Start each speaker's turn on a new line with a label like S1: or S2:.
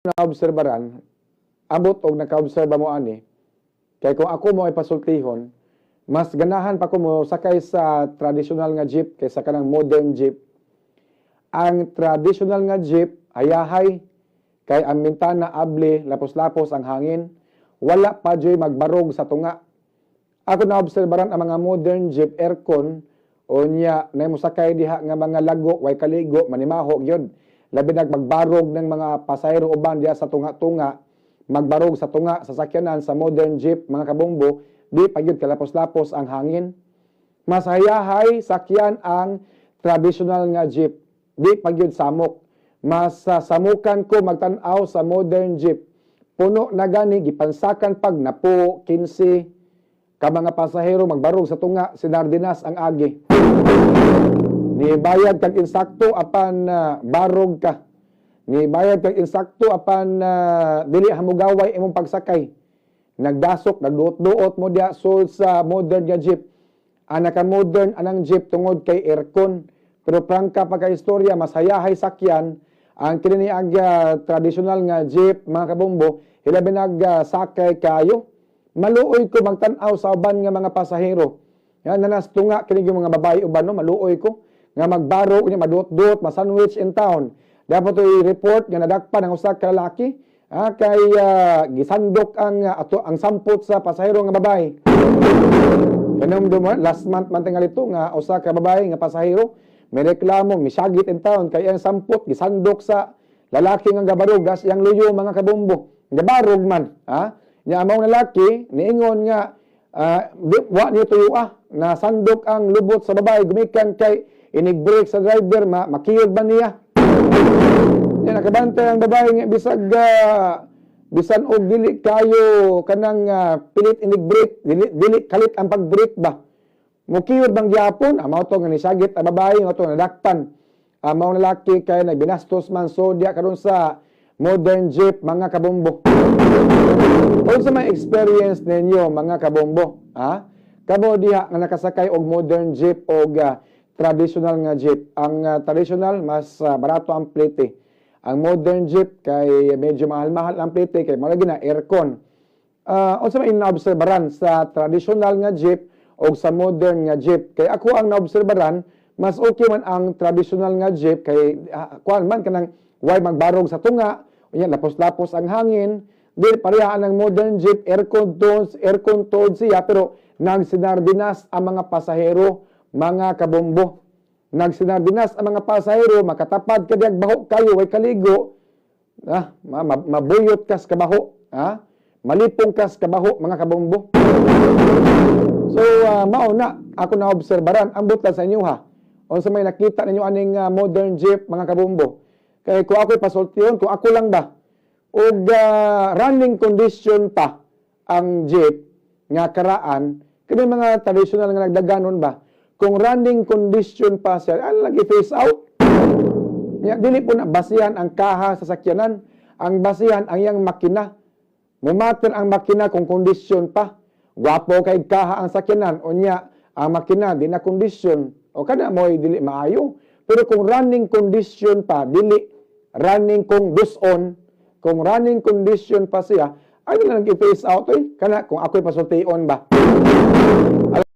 S1: Naobserbaran, ambot og nakaobserba mo ani, kay kung ako mo ay pasultihon, mas ganahan pa ko mo sakay sa traditional nga jeep kaysa kanang modern jeep. Ang traditional nga jeep hayahay kay ang bintana abli, lapos-lapos ang hangin, wala pa joy magbarog sa tunga. Ako naobserbaran ang mga modern jeep, aircon, unya na mo sakay diha nga mga lago, way kaligo, manimaho gyud. Labi nag magbarog ng mga pasahero uban diha sa tunga-tunga, magbarog sa tunga sa sakyanan sa modern jeep, mga kabombo, di pa gyud kalapos-lapos ang hangin. Mas hayahay sakyan ang traditional nga jeep, di pa gyud samok. Mas samukan ko magtan-aw sa modern jeep. Puno na gani, gipansakan pag napo, 15 ka mga pasahero, magbarog sa tunga, sinardinas ang agi. Ni bayad kag insakto apan barog ka. Ni bayad kag insakto apan dili hamugaway imong pagsakay. Nagdasok, nagduot-duot mo diha sul sa modern nga jeep. Ang naka-modern anang jeep tungod kay aircon. Pero prangka pagka-istorya, mas hayahay sakyan ang kini ag traditional nga jeep, mga kabombo, hilabi nag sakay kayo. Maluoy ko magtan-aw sa uban nga mga pasahero. Yan nanas tunga kini yung mga babae uban, no, maluoy ko nga magbaro unya maduot-duot, ma-sandwich in town. Dapat i-report nga nadakpan ang usa ka lalaki kay gisandok ang ato ang sampot sa pasahero nga babae. Kanang last month man tingali ito nga usa ka babae nga pasahero may reklamo, misagit in town kay ang sampot gisandok sa lalaki nga gabarog das yang luyo, mga kabombo. Gabarog man, ha? Nya among lalaki niingon nga di, wa niyo tuyo na sandok ang lubot sa babae gumikan kay inig-brake sa driver, makiyog ba niya? Nya nakabantay ang babae nga bisag bisan og dili kayo kanang pilit inig-brake, dili dili kalit ang pag-brake ba. Mukiyod bang gyapon, mao to nga nisagit ang babae nga to nadakpan. Mao lalaki kay nagbinastos man so diya karon sa modern jeep, mga kabombo. Unsa may experience ninyo, mga kabombo? Ha? Kamo diha nga nakasakay og modern jeep og traditional nga jeep. Ang traditional, mas barato ang plete. Ang modern jeep kay medyo mahal-mahal ang plete kay mao lagi na aircon. Unsa may naobserbaran sa traditional nga jeep o sa modern nga jeep? Kay ako ang naobserbaran, mas okay man ang traditional nga jeep kay kuan man kanang way magbarog sa tunga, unya lapos-lapos ang hangin. Di pareha ang modern jeep, aircon tones siya, pero nagsinardinas ang mga pasahero, mga kabombo. Nagsinardinas ang mga pasahero, makatapad ka diag baho kayo, way kaligo, mabuyot kas kabaho, ha? Malipong kas kabaho, mga kabombo. So, mao na, ako na-obserbaran, ambot lang sa inyo ha. Unsa may nakita ninyo aning modern jeep, mga kabombo? Kay kung ako'y pasultiyon, kung ako lang ba, og running condition pa ang jeep nga karaan, kini mga traditional nga nagdaganon ba, kung running condition pa siya, ano lagi phase out? Nya dili po na basihan ang kaha sa sakyanan, ang basihan ang iyang makina. Mumatter ang makina kung kondisyon pa. Gwapo kay kaha ang sakyanan, unya ang makina di na kondisyon o kada mo dili maayo. Pero kung running condition pa, dili running kung duson, kung running condition pa siya, ay na lang i-phase out oy. Kana kung ako'y pasultion ba.